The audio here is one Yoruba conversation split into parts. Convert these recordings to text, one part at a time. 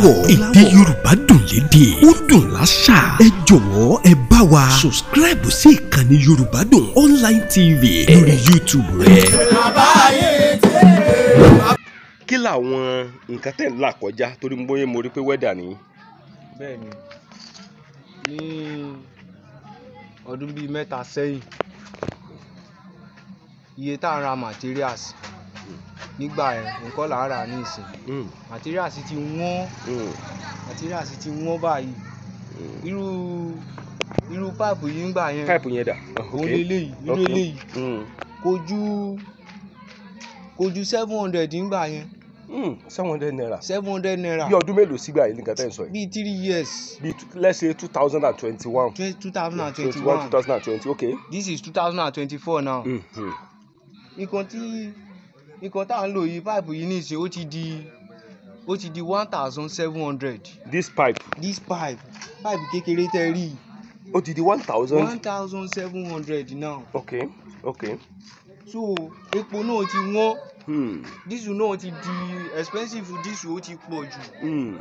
Láwọ̀. Èdè Yorùbá dùn lédè, ó dùn láṣà. Ẹ jọ̀wọ́ ẹ bá wa subscribe sí ìkànnì Yorùbá Dùn Online TV lórí YouTube rẹ. Kí làwọn nǹkan tẹ̀ ń là kọjá torí bóyá mo rí pé wẹ́dà ni. Bẹ́ẹ̀ni, ní ọdún bíi 3 sẹ́yìn, iye tá à ń ra materials nígbà yẹn nǹkan là ń rà ní ìsìn. Materials ti wọ́n, materials ti wọ́n báyìí. Irú páìpù yìí ńgbà yẹn. Páìpù yẹn dà? Òun leléyìí, irú eléyìí kò ju 700 ńgbà yẹn. 700 naira. 700 naira. Bí ọdún mélòó sígbà yìí nǹkan tẹ́ ń sọ yìí? Bí 3 years. Bí let's say 2021. 2021. 2020, okay. This is 2024 now. Nǹkan tá à ń lò yìí, páìpù yìí nísìnyí, ó ti di 1,700. This pipe. This pipe, pipe kékeré tẹ́ rí. Ó ti di 1,000. 1,700 now. Okay. So epo náà ti wọ́n. Diesel náà ti di expensive, diesel ó ti pọ̀ jù.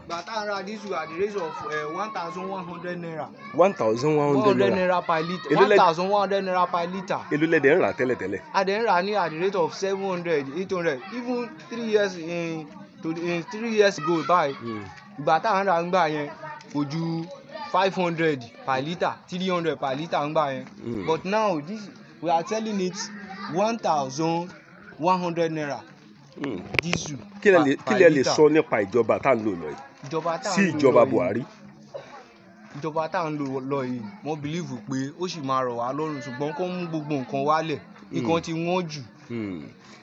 Gbà tá à ń ra diesel at the rate of 1,100 naira. 1,100 naira. Naira per litre. 1,100 naira per litre. Èló lẹ dẹ̀ ń rà tẹ́lẹ̀tẹ́lẹ̀? A dẹ̀ ń rà ní at the rate of 700, 800, even 3 years in to in 3 years ago báyìí. Ìgbà tá à ń rà ńgbà yẹn kò ju 500 per litre, 300 per litre ńgbà yẹn. But now this we are selling it 1,100 naira. Diesel. Kí lẹ lè sọ nípa ìjọba tá à ń lò lọ yìí? Ìjọba tá à sí ń lò ìjọba lọ yìí. Buhari. Ìjọba tá à ń lò lọ yìí, wọ́n believe pé ó sì máa rọ̀ wá lọ́rùn, ṣùgbọ́n kó mú gbogbo nǹkan wálẹ̀. Nǹkan ti wọ́n jù.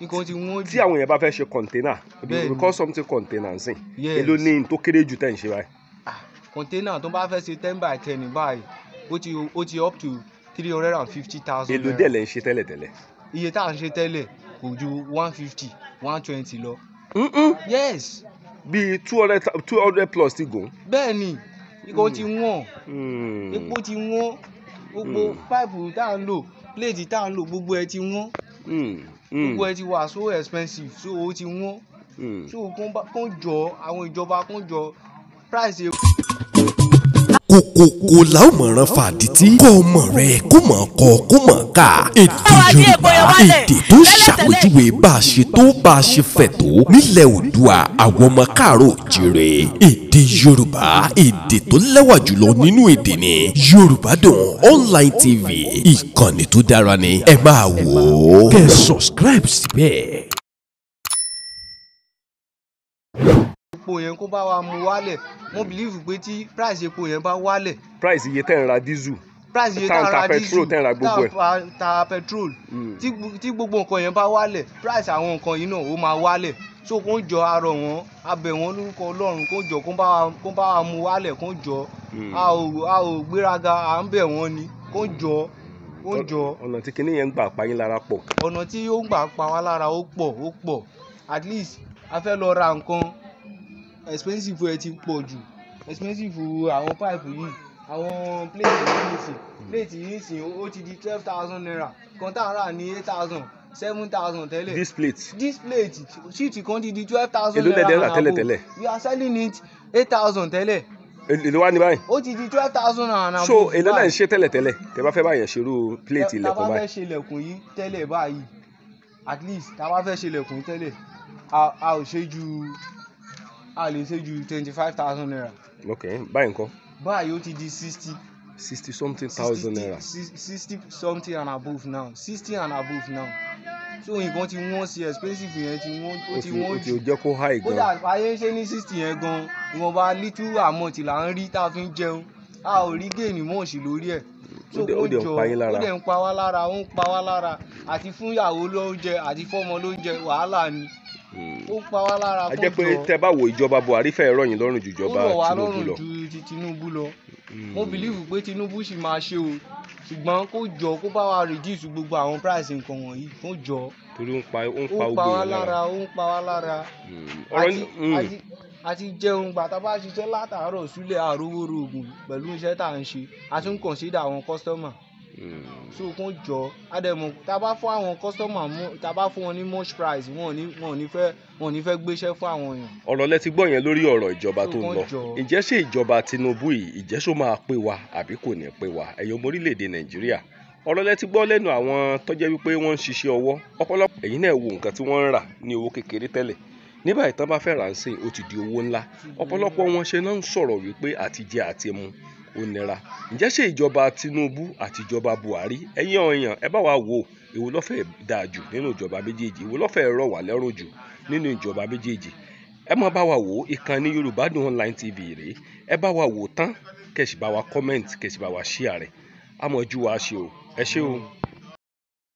Nǹkan ti wọ́n Tí jù. àwọn èèyàn bá fẹ́ ṣe container, Bẹ́ẹ̀ni. we call something container nsìn. Yes. Èló ní n tó kéré jù tẹ̀ ń ṣe báyìí? Container tó bá fẹ́ ṣe 10 by 10 báyìí, ó ti up to 350,000 Èló naira. dẹ̀ lẹ̀ ń ṣe tẹ́lẹ̀tẹ́lẹ̀? Iye tá à ń ṣe tẹ́lẹ̀ kò ju 150, 120 lọ. Yes. Bíi 200, 200 plus ti gùn. Bẹ́ẹ̀ ni, nǹkan ti wọ́n. Epo ti wọ́n, gbogbo páìpù tá à ń lò, plate tá à ń lò, gbogbo ẹ ti wọ́n. Gbogbo ẹ ti wà so expensive, so ó ti wọ́n. So kó jọ àwọn ìjọba, kó jọ price Kòkòkò la ó mọ̀ràn fàdítì, kọ́ ọmọ rẹ kó mọ̀ kọ́ kó mọ̀ ká. Èdè Yorùbá, èdè tó ṣàpèjúwe bá a ṣe tó, bá a ṣe fẹ̀ tó nílẹ̀ Oòduà, àwọn ọmọ káàárọ̀ òjìrè. Èdè Yorùbá, èdè tó lẹ́wà jùlọ nínú èdè ni. Yorùbá Dùn Online TV, ìkànnì tó dára ni. Ẹ máa wò ó, kẹ́ ẹ subscribe síbẹ̀. Epo yẹn, kó bá wa mú wálẹ̀. Mo believe pé tí price epo yẹn bá wálẹ̀, Price iye tẹ́ ń ra diesel. Price iye Tá tá ń a ta ra petrol, diesel, tẹ́ ń ra gbogbo ẹ̀. tá a ta petrol, tí gbogbo nǹkan yẹn bá wálẹ̀, price àwọn nǹkan yìí náà ó máa wálẹ̀. So kó jọ, arọ̀ wọn, a bẹ̀ wọ́n lórúkọ Ọlọ́run, kó jọ kó bá wa mú wálẹ̀, kó jọ. A ò gbéraga, à ń bẹ̀ wọ́n ni, kó jọ, kó jọ. Ọ̀nà tí kinní yẹn ń gbà pa yín lára pọ̀. Ọ̀nà tí ó ń gbà pa wá lára ó pọ̀, ó pọ̀. At least a fẹ́ lọ ra nǹkan, expensive ẹ ti pọ̀ jù. Expensive àwọn pipe yìí, àwọn plate yìí nìsín, plate yìí nìsín, ó ti di 12,000 naira kan tá à ń rà ní 8,000, 7,000 tẹ́lẹ̀. This plate. This plate, sheet kan ti di 12,000 Èló lẹ naira dẹ̀ ń rà and tẹ́lẹ̀ above. tẹ́lẹ̀? We are selling it 8,000 tẹ́lẹ̀. Èló wá ní báyìí? Ó ti di 12,000 and above So èló lẹ̀ ń báyìí. ṣe tẹ́lẹ̀tẹ́lẹ̀ tẹ́ bá fẹ́ báyẹn ṣerú plate Tá ilẹ̀kùn bá fẹ́ báyìí? ṣe ilẹ̀kùn yìí tẹ́lẹ̀ báyìí, at least tá bá fẹ́ ṣe ilẹ̀kùn yìí tẹ́lẹ̀, a ò ṣe ju, a lè ṣe ju 25,000 naira. Ok, báyìí ńkọ́? Báyìí ó ti di 60. 60 something thousand naira. 60 something and above now, 60 and above now. So nǹkan ti wọ́n sí, expensive yẹn ti wọ́n, ó Ó ti ti wọ́n ó ti jù. jẹ́ kó high gan. Kódà ayé ń ṣe ní 60 yẹn gan, ìwọ̀nba little amount là ń rí tá a fi ń jẹun, a ò rí gain mọ́ sí lórí ẹ̀. So Ó dẹ̀ ń kó pa yín jọ, lára. ó dẹ̀ ń pa wá lára, ó ń pa wá lára. Àti fún ìyàwó lóúnjẹ àti fọ́mọ lóúnjẹ, wàhálà ni. Ó ń pa wá lára. A Kó jẹ́ pé jọ. tẹ́ bá wo, ìjọba Buhari fẹ́ rọ̀ yín lọ́rùn ju Ó ìjọba rọ̀ wá Tinubu lọ́rùn lọ. ju ti Tinubu lọ. Mo believe pé Tinubu sì máa ṣe o, ṣùgbọ́n kó jọ, kó bá wa reduce gbogbo àwọn price nǹkan wọ̀nyí, kó jọ. Torí ó ń Ó pa ń pa ogun wá yẹn lára. lára. Ó ń pa wá lára. Ọ̀rọ̀ Àti àti jẹun, gbà tá a bá ṣiṣẹ́ látàárọ̀ súlẹ̀, àrówóró oògùn pẹ̀lú iṣẹ́ tá à ń ṣe, a tún consider àwọn customer. So kún jọ àdẹ̀mọ̀, tá a bá fún àwọn customer mú, tá a bá fún wọn ní much price, wọn ò ní fẹ́ gbéṣẹ́ fún àwọn èèyàn. Ọ̀rọ̀ lẹ ti gbọ́ yẹn lórí ọ̀rọ̀ ìjọba tó ń lọ. Jọ. Ǹjẹ́ ṣé ìjọba Tinubu yìí, ìjẹ́ ṣó máa pé wa àbí kò ní pé wa? Ẹ̀yin ọmọ orílẹ̀-èdè Nàìjíríà, ọ̀rọ̀ lẹ ti gbọ́ lẹ́nu àwọn tó jẹ́ wípé wọ́n ń ṣiṣẹ́ ọwọ́. Ọ̀pọ̀lọpọ̀ ẹ̀yin náà wo nǹkan tí wọ́n ń rà ní owó kékeré tẹ́lẹ̀, ní báyìí tán bá fẹ́ rà ń sìn, ó ti di owó ńlá. Ọ̀pọ̀lọpọ̀ wọn ṣe náà ń sọ̀rọ̀ wípé àtijẹ àti mu ó nira. Ǹjẹ́ ṣé ìjọba Tinubu àti ìjọba Buhari, ẹ̀yin èèyàn, ẹ bá wa wò, èwo ló fẹ́ dáa jù nínú ìjọba méjèèjì? Èwo ló fẹ́ rọ̀ wá lọ́rùn jù nínú ìjọba méjèèjì? Ẹ máa bá wa wò. Ìkànnì Yorùbá Dùn Online TV rèé. Ẹ bá wa wò tán, kẹ́ sì bá wa comment, kẹ́ sì bá wa share rẹ̀. Àmọ́ ojú wa ṣe o. Ẹ ṣé o.